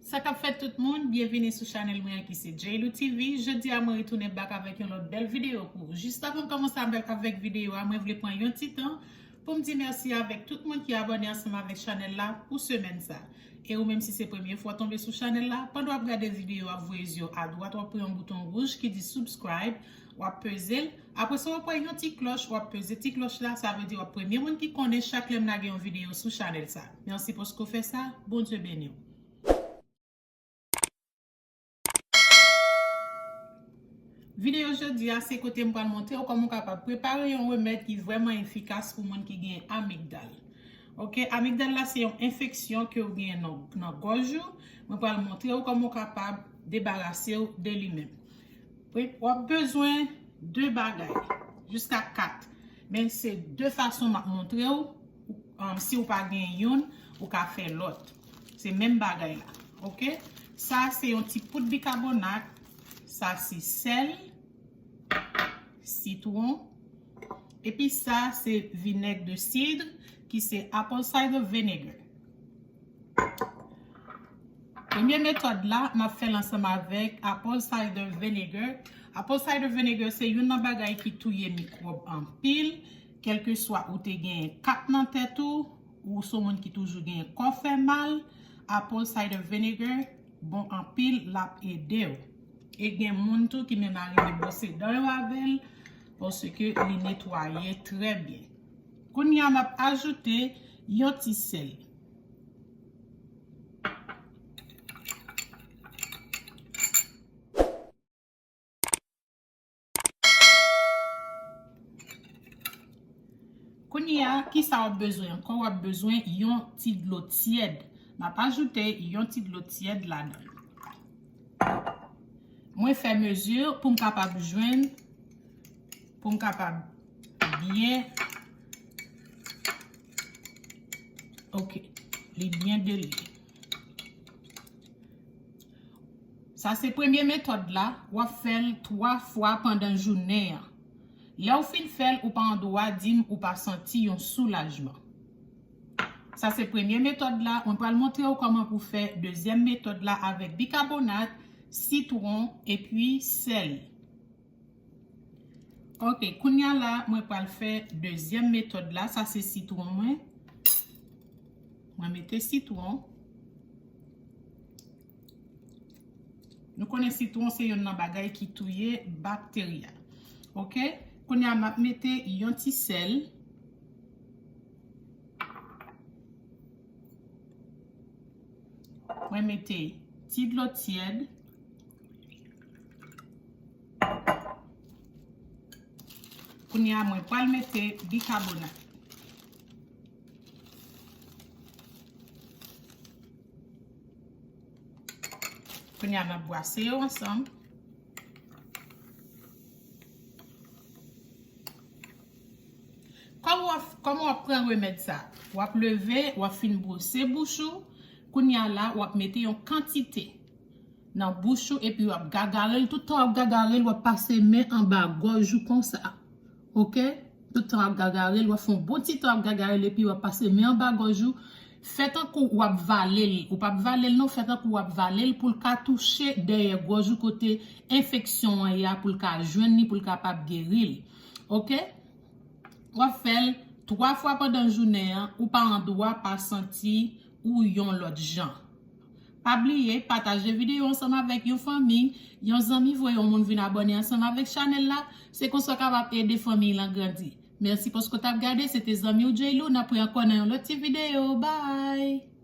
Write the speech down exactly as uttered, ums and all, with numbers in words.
Sa k ap fèt tout moun, byenvini sou chanèl mwen an ki se J L U T V. Jodi a mwen retounen back avèk yon lòt bèl videyo pou ou. Jis avan m kòmanse avèk, avèk videyo a, mwen vle pran yon ti tan pou m di mèsi avèk tout moun ki abòne ansanm avèk chanèl la pou semèn sa. E ou menm si se premye fwa w tonbe sou chanèl la, pandan w ap gade videyo a, w ap voye zye w adwat, w ap wè yon bouton wouj ki di subscribe, w ap peze l. Apre sa, w ap wè yon ti klòch, w ap peze ti klòch la, sa vle di w ap premye moun ki konnen chak lè m lage yon videyo sou chanèl sa. Mèsi paske w fè sa, Bondye beni w. Videyo jodi a se kote m pral montre w kòman w kapab prepare yon remèd ki vrèman efikas pou moun ki gen amigdal. Oke, amigdal la se yon enfeksyon ke w gen nan, nan gòj ou. Mwen pral montre w kòman w kapab debarase w de li menm. Wi, w ap bezwen de bagay, jiska kat. Men se de fason m ap montre w. Um, si w pa gen youn, ou ka fè lòt. Se menm bagay la. Oke? Sa se yon ti poud bikabonat. Sa se sèl, sitwon. Epi sa se vinèg de sid, ki se apple cider vinegar. Premye metòd la, m ap fè l ansanm avèk apple cider vinegar. Apple cider vinegar se youn nan bagay ki touye mikwòb anpil, kèlkeswa ou te gen kat nan tèt ou, ou se yon moun ki toujou gen kò fè mal, apple cider vinegar bon anpil, l ap ede w. E gen moun tou ki menm arive bwose dan yo avè l, paske li netwaye trè byen. Kounye a, m ap ajoute yon ti sèl. Kounye a, kisa w ap bezwen ankò? W ap bezwen yon ti dlo tyèd. M ap ajoute yon ti dlo tyèd ladan l. Mwen fè mezi pou m kapab jwenn, pou m kapab byen, oke, li byen deli. Sa se premye metòd la, w ap fè l twa fwa pandan jounen an. Lè w fin fè l, ou pa andwa di m ou pa santi yon soulajman. Sa se premye metòd la, mwen pral montre w kòman pou fè dezyèm metòd la avèk bikabonat, sitwon epi sèl. Oke, kounye a la, mwen pral fè dezyèm metòd la, sa se sitwon mwen. Mwen mete sitwon. Nou konnen sitwon se youn nan bagay ki touye bakterya. Oke? Kounye a, m ap mete yon ti sèl. Mwen mete ti dlo tyèd. Kounye a, mwen pral mete bikabonat. Kounye a, m ap bwase yo ansanm. Kòman w ap, kòman w ap pran remèd sa? W ap leve, w ap fin bwose bouch ou. Kounye a la, w ap mete yon kantite nan bouch ou epi w ap gagare l. Tout tan w ap gagare l, w ap pase men anba gòj ou konsa. Oke? Tout tan w ap gagare l, w ap fè yon bon ti tan w ap gagare l epi w ap pase men anba gòj ou. Fè tankou w ap vale l. Ou p ap vale l non, fè tankou w ap vale l pou l ka touche dèyè gòj ou kote enfeksyon an ye a, pou l ka jwenn li, pou l kapab geri l. Oke? W ap fè l twa fwa pandan jounen an, ou pa andwa pa santi ou yon lòt jan. Pa bliye pataje videyo ansanm avèk yon fanmi, yon zanmi, voye yon moun vin abòne ansanm avèk chanèl la. Se konsa w kapab ede fanmi lan grandi. Mèsi paske w t ap gade, se te zanmi w J-Lou, n ap wè ankò nan yon lòt ti videyo. Bye!